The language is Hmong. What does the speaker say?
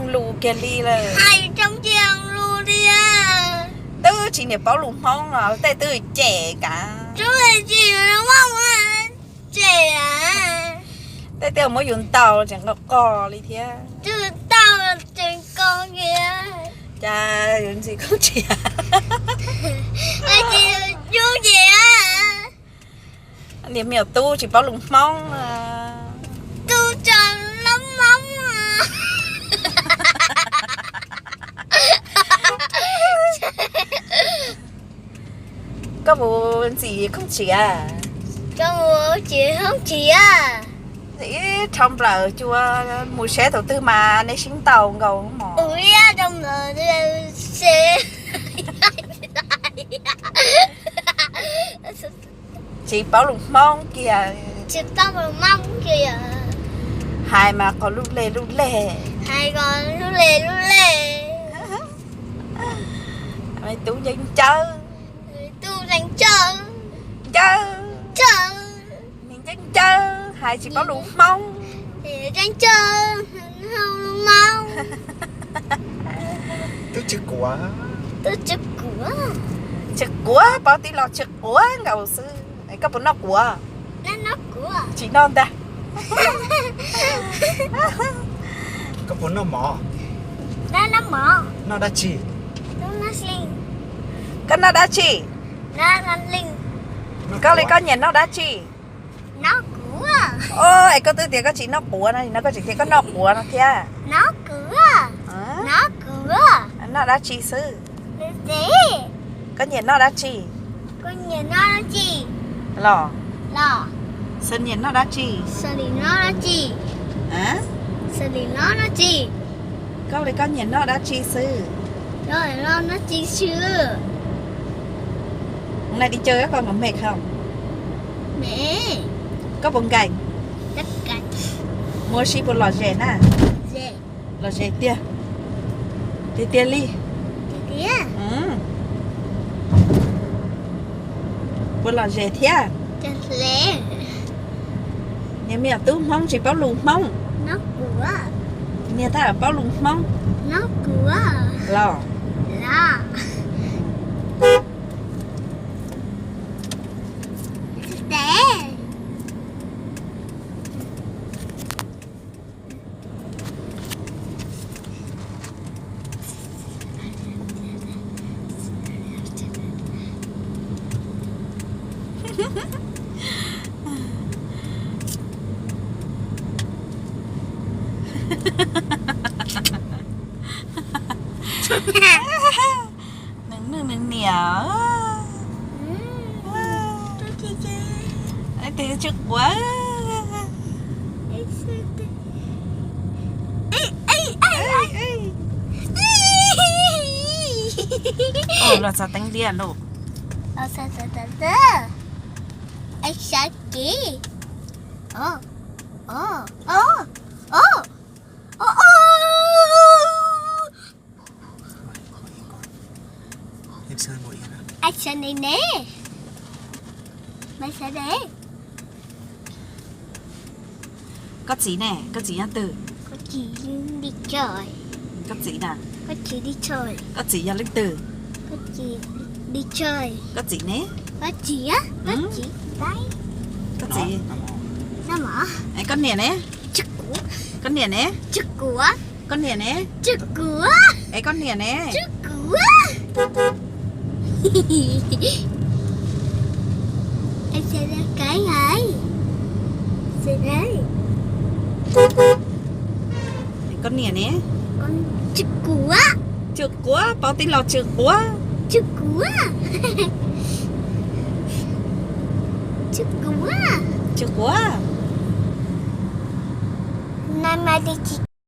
zoo lus kiag li lawm. Hais zoo tsis zoo lus li. Twb tsis niam paub lus Hmoob los tej twb cem kav. Tsis cem. Tej twb muab yus ntaus tseem qos qos li thiab. Cas yus ntxim koob tsiav. Niam me nyuam tub tsis paub lus Hmoob. Tub tso lub Hmoob. Koj puas ntxim koob tsiav? Koj puas ntxim koob tsiav? Ib rhau nplawm cua mus seb thaum twg mas nej sib ntaus nkaus mos. Tsis paub lus Hmoob kiag. Hais mas qos lub leg lub leg. Tub nceb ncawb. Ncawb. Nceb ncawb hais tsis paub lus Hmoob. Twb tsw quav. Tsw quav, paub tij laug tsw quav nkaus xwb. Koj puas noj quav? Tsis noj ntag. Koj puas noj mov? Noj dab tsi? Koj noj dab tsi? Koj li koj nyiam noj dab tsi? Es koj twb tias koj tsis noj quav no, no koj tseem tias koj noj quav no thiab. Noj dab tsi xwb? Koj nyiam noj dab tsi? Los, Xalis nyiam noj dab tsi? Koj li koj nyiam noj dab tsi xwb? Nai di caw koj nkawd me khaum. Koj puas nkees? Muaj si puas lom zem na? Lom zem tiag. Tiag tiag li. Puas lom zem thiab? Niag me nyuam tub Hmoob tsis paub lus Hmoob. Niag tab paub lus Hmoob. Los. Nws nws nws niam. Tus tsw quav. Los txog teeb liaj lauj. Koj txiv ne, koj txiv yog twg? Koj txiv na, koj txiv yog leej twg? Koj txiv ne? Koj txiv, koj niam ne? Koj niam ne? Koj niam ne? Es koj niam ne? Koj niam ne? Tsw quav, paub tij laug tsw quav. Tsw quav.